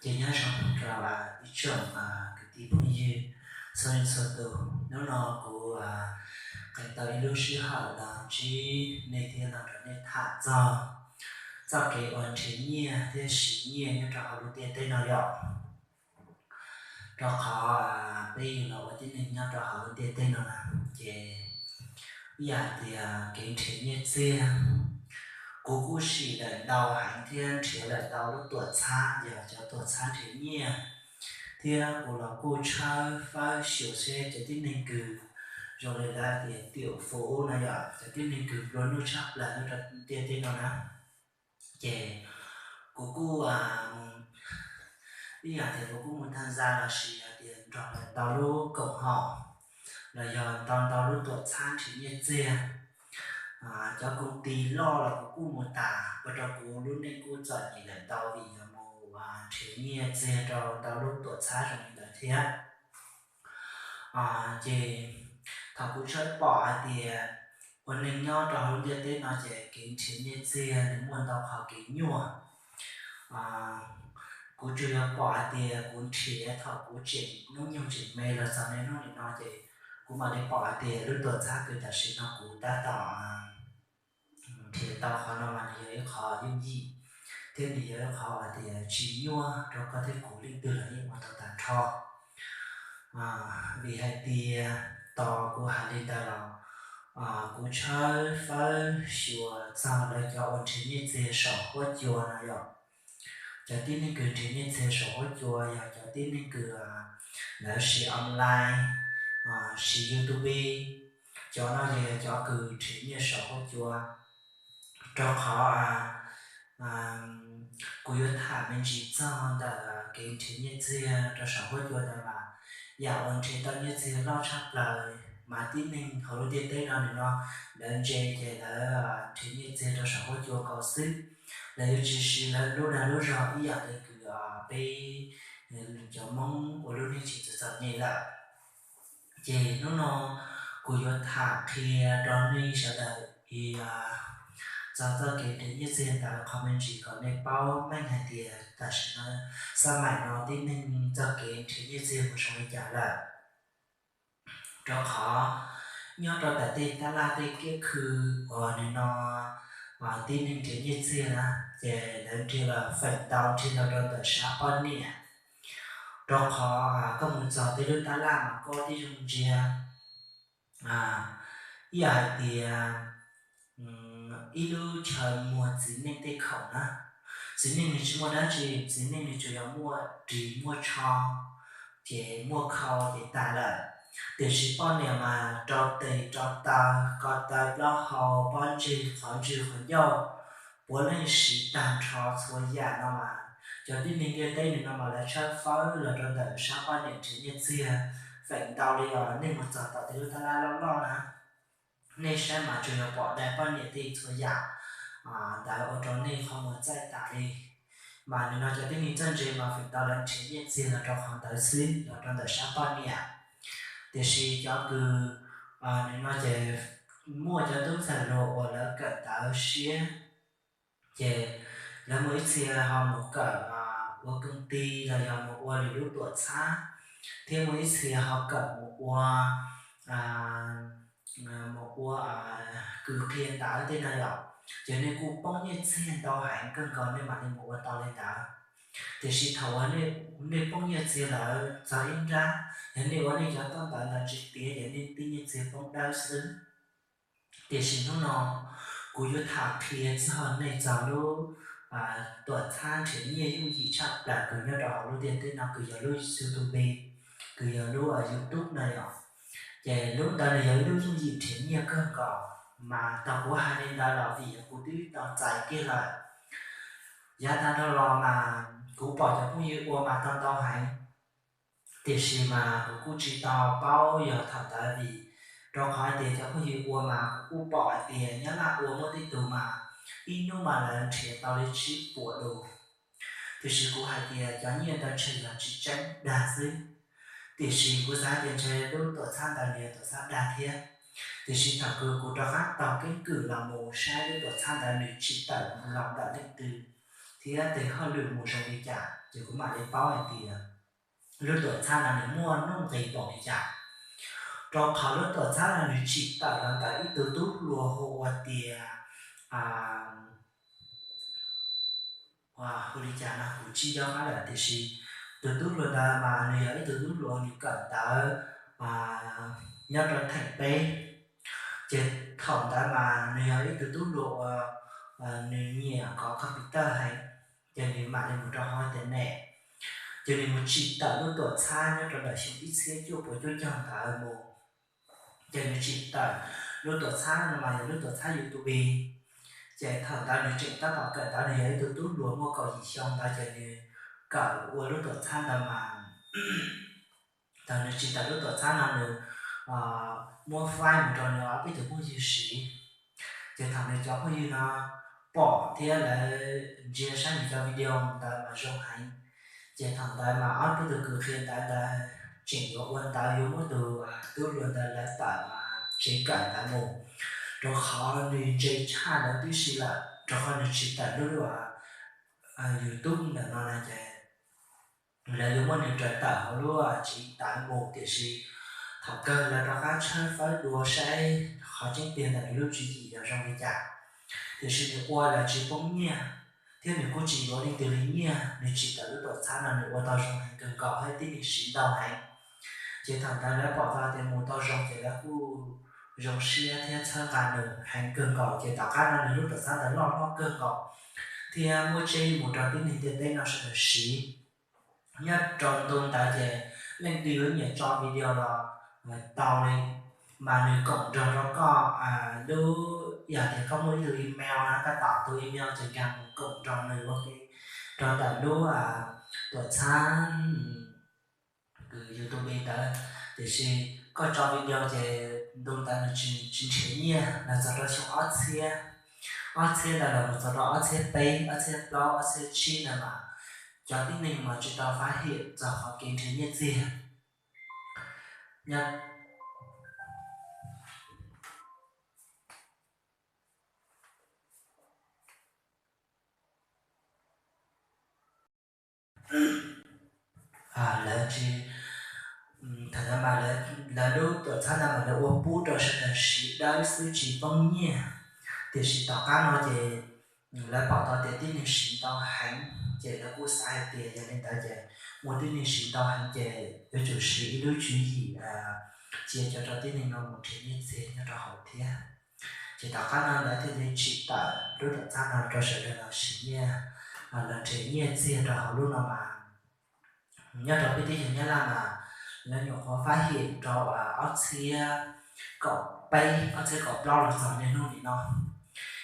Ces nyob zoo rau ib tsoom kwv tij phooj ywg txhua leej txhua tus, hnub no kuv qee tau ib lub sij hawm los ntsib nej thiab los nrog nej tham txog txoj kev uas nrhiav nyiaj thiab siv nyiaj nyob rau hauv lub ntiaj teb no yom. Rau qhov peb yug los ua tib neeg nyob rau hauv lub ntiaj teb no na, ces ib yam hais tias kev nrhiav nyiaj txiag, kuv kuj sim lawm ntau heev thiab nrhiav lawm ntau lub tuam txhab, yog cov tuam txhab nrhiav nyiaj, thiab kuv los kuj tshawb fawb xyuas seb cov tib neeg kws zoo li lawv tias tiam fuv no yom, cov tib neeg kws nplua nuj tshaj plaws nyob rau ntiaj teb no na. Ces kuv kuj ib yam tias kuv kuj mus tham zaj los sis hais tias nrog lawm ntau lub koom haum los yog ntau ntau lub tuam txhab nrhiav nyiaj txiag. Cov koom tij loj los kuv kuj mus tas, ua rau kuv lub neej kuj txom nyem lawm ntau vim yog mus nrhiav nyiaj txiag rau ntau lub tuam txhab zoo li ntawd thiab. Ces thaum kuv tshawb pom hais tias ua neeg nyob rau hauv lub ntiaj teb no ces kev nrhiav nyiaj txiag nws muaj ntau qhov kev nyuaj. Kuv tsuas yog pom hais tias kuv nrhiav thaum kuv tseem hnub nyoog tseem me los txog niaj hnub nim no ces kuv mam li pom hais tias lub tuam txhab kws tam sim no kuv tab tom nrhiav tau qhov no mas nws yog ib qho yooj yim, thiab nws yog ib qho hais tias tsis nyuaj rau koj thiab kuv, leej twg los yeej ua tau tag nrho. Vim hais tias tos kuv hais li ntawd los kuv tshawb fawb xyuas txog lawv cov uas nrhiav nyiaj txiag saum huab cua no yom. Cov tib neeg kws nrhiav nyiaj txiag saum huab cua yog cov tib neeg kws lawv siv online, siv YouTube, cov no ces yog cov kws nrhiav nyiaj saum huab cua. Rau qhov kuv yuav tham me ntsis txog ntawm kev nrhiav nyiaj txiag rau saum huab cua ntawd mas yam uas nrhiav tau nyiaj txiag loj tshaj plaws mas tib neeg hauv lub ntiaj teb no nim no lawv ntse ces lawv nrhiav nyiaj txiag rau saum huab cua nkaus xwb. Lawv yuav tsis siv lawv lub dag lub zog ib yam li kws peb cov Hmoob ua lub neej tsis txom txom nyem lawm. Ces hnub no kuv yuav tham qhia rau nej sawv daws txog txoj kev nrhiav nyiaj txiag ntawd qhov me ntsis kom nej paub meej hais tias tam sim no xab maim no tib neeg txoj kev nrhiav nyiaj txiag mus zoo li cas lawm. Rau qhov nyob rau ntawm tej tab laj tej kiab khw uas nim no tib neeg nrhiav nyiaj txiag na, ces lawv nrhiav los feem ntau nrhiav ntau rau ntawm sab poj niam. Rau qhov koj mus txog tej lub tab laj mas koj tib zoo ntsia ib yam hais tias ib lub chaw muag txiv neej tej khoom na. Txiv neej nws tsis muaj dab tsi, txiv neej nws tsuas yog muaj ris muaj tsho, ces muaj khau ces tas lawm. Tiam sis poj niam mas rau tes rau taw, ko taw plaub hau, pob ntseg qhov ntswg qhov ncauj, puav leej siv tag nrho txhua yam no mas cov tib neeg ntiaj teb nim no mas lawv tshawb fawb los rau ntawm sab poj niam nrhiav nyiaj txiag feem ntau li os. Nej mus txog tom tej lub tab laj loj loj na, nej saib mas tsuas yog pom dai poj niam tej txhua yam ntawd ua rau nej qhov muag txaij tas li. Mas nim no cov tib neeg txawj ntse mas feem ntau lawv nrhiav nyiaj txiag los rau qhov ntawd xwb, los rau ntawm sab poj niam. Tiam sis cov kws nim no ces muaj cov tub ntxhais hluas uas lawv kawm ntawv siab, ces lawv muaj ib txhia ho mus kawm ua koom ti los yog mus ua lwm lub tuam txhab, thiab muaj ib txhia ho kawm mus ua mus ua kws qhia ntawv tej no yom. Ces nej kuj poob nyiaj txiag ntau heev kawg nkaus nej mam li mus ua tau li ntawd. Tiam sis thaum uas nej poob nyiaj txiag lawm txog ib nrab, yog nej ua nej cov toj ntawv ntawd tsis tiav ces nej tej nyiaj txiag poob dawb xwb. Tiam sis hnub no kuv yuav tham qhia txog nej txog lub tuam txhab nrhiav nyiaj yooj yim tshaj plaws kws nyob rau hauv lub ntiaj teb no kws yog lub YouTube, kws yog lub YouTube no yom. Ces lub ntawd nws yog ib lub yooj yim nrhiav nyiaj kawg nkaus, mas tau kuv hais li ntawd los vim yog kuv twb tau txais kiag lawm. Yav tag dhau los mas kuv pom cov phooj ywg ua mas tau ntau heev, tiam sis mas kuv kuj tsis tau paub yog thaum ntawd vim rau qhov hais tias cov phooj ywg ua mas kuv kuj pom hais tias nyab laj ua muaj tej tug mas ib hnub mas lawv nrhiav tau li tsib puas lus. Tiam sis kuv hais tias cov nyiaj ntawd ntshe yog tsis tseeb dag xwb. Tiam sis kuv xav hais tias ntshe lub tuam txhab ntawd nws yog tuam txhab dag thiab. Tiam sis thaum kws kuv rov qab taug keeb kwm los mus saib lub tuam txhab ntawd nws tsis tawm los ntawm leej twg, thiab tes hauj lwm mus zoo li cas, ces kuv mam li paub hais tias lub tuam txhab no nws muaj nuj nqis npaum li cas. Rau qhov lub tuam txhab no nws tsim tawm los ntawm ib tug tub hluas hu ua tias, hu li cas no kuv tsis nco qab lawm, tiam sis tus tub hluas ntawd mas nws yog ib tug tub hluas nws kawm ntawv nyob rau theem peb. Ces thaum ntawd mas nws yog ib tug tub hluas uas nws nyiam kov computer heev, ces nws mam li mus rau hauv internet, ces nws mus tsim tawm lub tuam txhab nyob rau ntawm xyoo ib txhiab cuaj puas cuaj caug ntawd mus. Ces nws tsim tawm lub tuam txhab no mas yog lub tuam txhab YouTube. Ces thaum ntawd nws tseem tab tom kawm ntawv, nws yog ib tug tub hluas muaj kaum yim xyoo ntawd, ces nws kawm ua lub tuam txhab ntawd mas thaum nws tsim tawm lub tuam txhab no nws muab faib mus rau nws ob peb tug phooj ywg siv. Ces thaum nws cov phooj ywg no pom thiab lawv ntsia saib nws cov video ntawd mas zoo heev. Ces thaum ntawd mas ob peb tug kws qhia ntawv ntawd tseem yuav ua ntawv yuav muab tus tub hluas ntawd lawv tawm mas tsev kawm ntawv mus, rau qhov nws ntse tshaj lawv tib si lawm, rau qhov nws tsim tawm lub YouTube ntawm no na ces lawv yuav muab nws raws tawm hauv lub tsev kawm ntawv mus, tiam sis thaum kawg lawv rov qab tshawb fawb dua saib qhov tseeb tiag ntawm nws lub tswv yim yog zoo li cas. Tiam sis nws ua lawv tsis poob nyiaj, thiab nws kuj tsis yuav leej twg li nyiaj, nws tsim tawm lub tuam txhab no nws ua tau zoo heev kawg nkaus thiab tib neeg siv ntau heev. Ces thaum ntawd lawv pom tau tias mus tau zoo ces lawv kuj zoo siab thiab txhawb nqa nws heev kawg nkaus. Ces tom qab no nws lub tuam txhab ntawd loj hlob kawg nkaus thiab muab tseb mus rau tib neeg ntiaj teb no sawv daws siv. Nyob rau ntu ntawd ces leej twg yuav nyiam tso video los tau li, mas nws koom nrog rau koj lub, yog tias koj muaj ib tug email na, koj tom tus email ces nkag mus koom nrog nws ua ke rau ntawm lub tuam txhab kws YouTube ntawd. Tiam sis koj tso video ces ntu ntawd nws tsis nrhiav nyiaj los txog rau xyoo ob txhiab, ob txhiab ntawd los mus txog rau ob txhiab peb, ob txhiab plaub, ob txhiab tsib ntawd mas cov tib neeg mas tsis tau fab hiam txog qhov kev nrhiav nyiaj txiag. Lawv tsis, thaum ntawd mas lawv lub tuam txhab ntawd mas lawv ua pub rau sawv daws siv dawb xwb tsis poob nyiaj. Tiam sis tom qab no ces lawv pom tau tias tib neeg siv ntau heev, ces lawv kuj xav hais tias yog li ntawd ces muaj tib neeg siv ntau heev ces yuav tsum siv ib lub tswv yim cia cov rau tib neeg no mus nrhiav nyiaj txiag nyob rau hauv thiab. Ces tom qab no lawv thiaj li tsim tawm lub tuam txhab no rau sawv daws los siv nyiaj, los nrhiav nyiaj txiag rau hauv lub no mas nyob rau peb teb chaws Nyab Laj mas lawv nyuam qhuav fab him rau ob txhiab kaum peb, ob txhiab kaum plaub los txog niaj hnub nim no.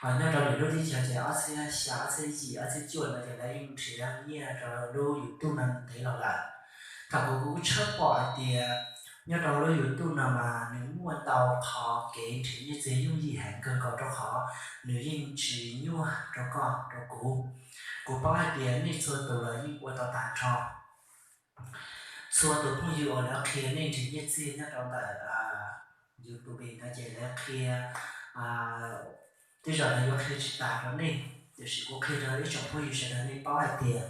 Ho nyob rau lwm lub teb chaws ces ob txhiab xya, ob txhiab yim, ob txhiab cuaj no ces lawv yeej nrhiav nyiaj rau lub YouTube no ntev los lawm. Thaum kuv kuv tshawb pom hais tias nyob rau lub YouTube no mas nws muaj ntau qhov kev nrhiav nyiaj txiag yooj yim heev kawg nkaus rau qhov nws yeej tsis nyuaj rau koj rau kuv. Kuv paub hais tias nej txhua tus los yeej ua tau tag nrho. Txhua tus phooj ywg uas lawv qhia nej nrhiav nyiaj txiag nyob rau ntawm YouTube no ces lawv qhia, tej zaum lawv yuav qhia tsis tas rau nej, tiam sis kuv qhia rau ib tsoom phooj ywg sawv daws nej paub hais tias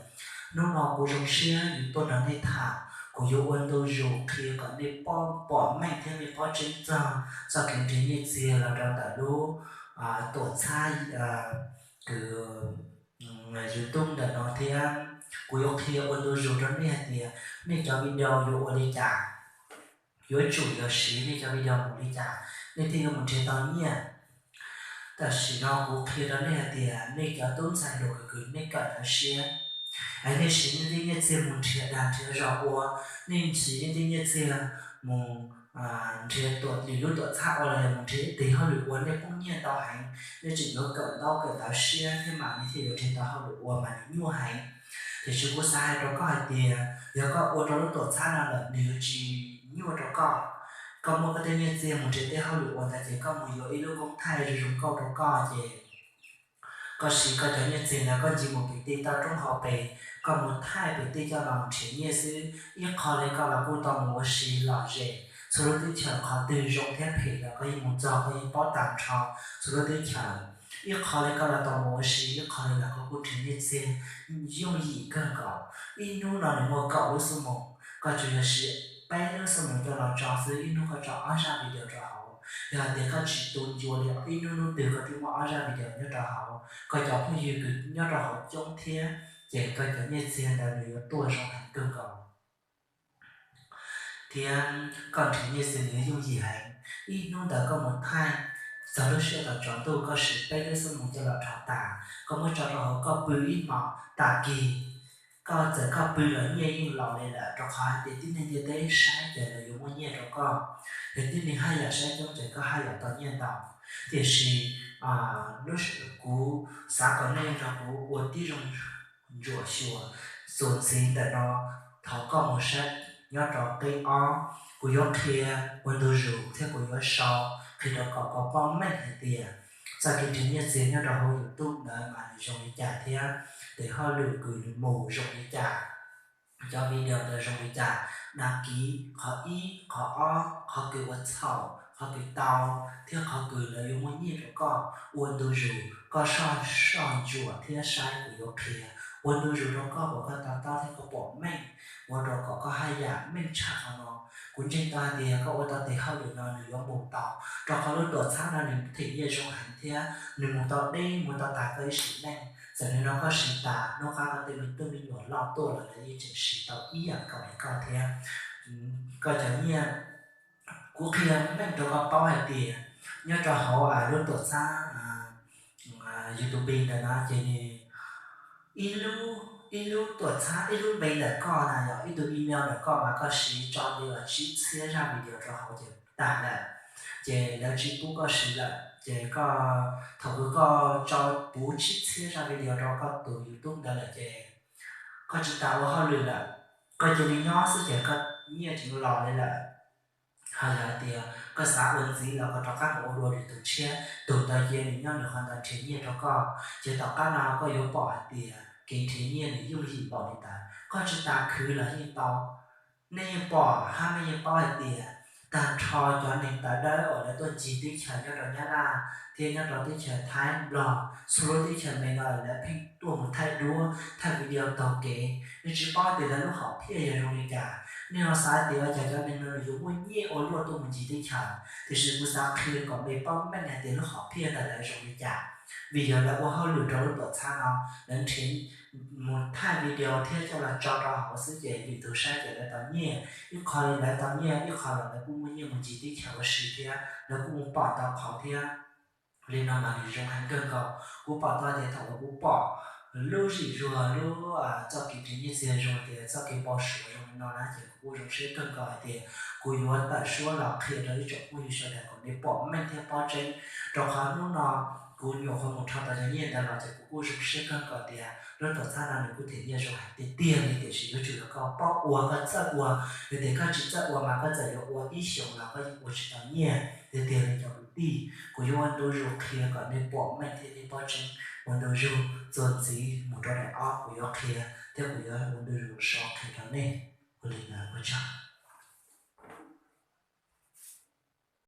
hnub no kuv zoo siab yuav tuaj nrog nej tham, kuv yuav ua ntu zus qhia kom nej paub pom meej thiab nej paub tseeb txog txoj kev nrhiav nyiaj txiag los rau ntawm lub tuam txhab kws YouTube ntawm no thiab. Kuv yuav qhia ua ntu zus rau nej hais tias nej cov video yuav ua li cas, yuav tsum yog siv nej cov video mus li cas nej thiaj yuav mus nrhiav tau nyiaj. Tam sim no kuv qhia rau nej hais tias nej cov tub ntxhais hluas kws kws nej kawm ntawv siab, es nej siv nej tej nyiaj txiag mus nrhiav dag nrhiav zog ua, nej siv nej tej nyiaj txiag mus nrhiav tuam lwm lub tuam txhab ua los yog mus nrhiav ib tes hauj lwm ua, nej poob nyiaj ntau heev, nej tseem yuav kawm ntaub kawm ntawv siab thiab mas nej thiaj yuav nrhiav tau hauj lwm ua mas nws nyuaj heev. Tiam sis kuv xav hais rau koj hais tias yog koj ua rau lub tuam txhab no lawm nws yuav tsis nyuaj rau koj. Koj muaj koj tej nyiaj txiag mus nrhiav tej hauj lwm ua ntawd ces koj mus yuav ib lub koob thaij zoo zoo nkauj rau koj ces koj siv koj cov nyiaj txiag ntawd koj ncig mus pem tej toj roob hauv pes, koj mus thaij pem tej coj los nrhiav nyiaj xwb. Ib qho li koj los kuj tau mus ua si lom zem txhua lub teb chaws, qhov twg zoo thiab phem los koj yeej mus txog koj yeej paub tag nrho txhua lub teb chaws. Ib qho li koj los tau mus ua si, ib qho li los koj kuj nrhiav nyiaj txiag yooj yim kawg nkaus. Ib hnub no nws muaj kaum lub xuab moos, koj tsuas yog siv peb lub xuab moos coj los tso xwb, ib hnub koj tso ob zaj video rau hauv. Yog hais tias koj tsis tu ncua li, ib hnub hnub twg koj twb muaj ob zaj video nyob rau hauv, koj cov phooj ywg kws nyob rau hauv coob thiab, ces koj cov nyiaj txiag ntawd nws yuav tuaj zoo heev kawg nkaus. Thiab koj nrhiav nyiaj txiag nws yuav yooj yim heev. Ib hnub ntawd koj mus thaij, txog lub sij hawm thaum tsaus ntuj koj siv peb lub xuab moos coj los rho tas, koj muab tso rau hauv koj pw ib hmos, tag kis koj txawm koj pw los nyiaj yeej los li lawm, rau qhov hais tias tib neeg ntiaj teb saib ces lawv yuav muaj nyiaj rau koj, yog tib neeg haj yam saib coob ces koj haj yam tau nyiaj ntau. Tiam sis lub, kuv xav kom nej nrog kuv ua tib zoo ntsuam xyuas, txuas ntxiv ntawm no, thov koj mus saib nyob rau qeb ob, kuv yuav qhia ua ntu zus thiab kuv yuav sau qhia rau kom koj paub meej hais tias txoj kev nrhiav nyiaj txiag nyob rau hauv YouTube ntawd mas nws zoo li cas thiab tes hauj lwm kws nws mus zoo li cas, cov video ntawd zoo li cas, đăng ký qhov ib, qhov ob, qhov kws ua txhaum, qhov kws tau, thiab qhov kws lawv yuav muaj nyiaj rau koj. Ua ntu zus koj soj soj ntsuam thiab saib kuv yuav qhia, ua ntu zus rau koj kom koj to taub thiab koj pom meej, ua rau kom koj haj yam meej tshaj qhov no. Kuv ntseeg tau hais tias yog koj ua tau tes hauj lwm no nws yuav mus tau, rau qhov lub tuam txhab no nws them nyiaj zoo heev thiab nws mus tau deb mus tau tas koj ib sim neej. Txawm nim no koj siv tas, hnub qab koj tej me tub me nyuam loj tuaj los lawv yeej tseem siv tau ib yam nkaus li koj thiab. Koj cov nyiaj, kuv qhia meej rau koj paub hais tias nyob rau hauv lub tuam txhab YouTube ntawm no ces nws ib lub, ib lub tuam txhab, ib lub npe ntawm koj na, yog ib tug email ntawm koj mas koj siv tso li tsib txhiab zaj video rau hauv ces tag lawm, ces lawv tsis pub koj siv lawm. Ces koj, thaum kws koj tso puv tsib txhiab zaj video rau koj tus YouTube ntawd lawm ces koj tsis tas ua hauj lwm lawm, koj cia li nyob xwb ces koj nyiaj tseem los li lawm. Ho yog hais tias koj xav ua ntxiv los koj rov qab mus ua dua li tus tshiab, tus ntawd cia nws nyob nws qhov ntawd nrhiav nyiaj rau koj, ces tom qab no koj yuav pom hais tias kev nrhiav nyiaj nws yooj yim npaum li ntawd. Koj tsis tas khwv los yeej tau. Nej yeej pom hab nej yeej paub hais tias tag nrho cov neeg tawv dawb uas lawv tuaj ncig teb chaws nyob rau Nyab Laj thiab nyob rau teb chaws Thaib Nplog, txhua lub teb chaws me no lawv pheej tuaj mus thaij duab thaij video taug kev. Nej tsis paub tias lawv lub hom phiaj yog zoo li cas, nej ho xav tias ua cas cov neeg no nws yuav muaj nyiaj ua luaj tuaj mus ncig teb chaws, tiam sis kuv xav qhia kom nej paub meej hais tias lub hom phiaj ntawm lawv zoo li cas. Vim yog lawv ua hauj lwm rau lub tuam txhab no, lawv nrhiav mus thaij video thiab coj los tso rau hauv xwb ces lwm tus saib ces lawv tau nyiaj. Ib qho li lawv tau nyiaj, ib qho los lawv kuj muaj nyiaj mus ncig teb chaws ua si thiab lawv kuj mus pom ntau qhov thiab. Li no mas nws zoo heev kawg nkaus. Kuv pom tau tias thaum uas kuv pom lub zim zuag lub txoj kev nrhiav nyiaj txiag zoo tias txoj kev npau suav zoo li no na ces kuv kuj zoo siab kawg nkaus hais tias kuv yuav tawm suab los qhia rau ib tsoom phooj ywg sawv daws kom nej pom meej thiab paub tseeb. Rau qhov hnub no kuv nyuam qhuav mus rho tau cov nyiaj ntawd los ces kuv kuj zoo siab kawg nkaus tias lub tuam txhab no nws kuj them nyiaj zoo heev tiag tiag li, tiam sis yuav tsum yog koj paub ua koj txawj ua, yog tias koj tsis txawj ua mas koj txawm yuav ua ib xyoos los koj yeej ua tsis tau nyiaj tiag tiag li cov kwv tij. Kuv yuav ua ntu zus qhia kom nej pom meej thiab nej paub tseeb. Ua ntu zus, txuas ntxiv mus rau daim ob kuv yuav qhia thiab kuv yuav ua ntu zus sau qhia rau nej. Ua li ntawd ua tsaug.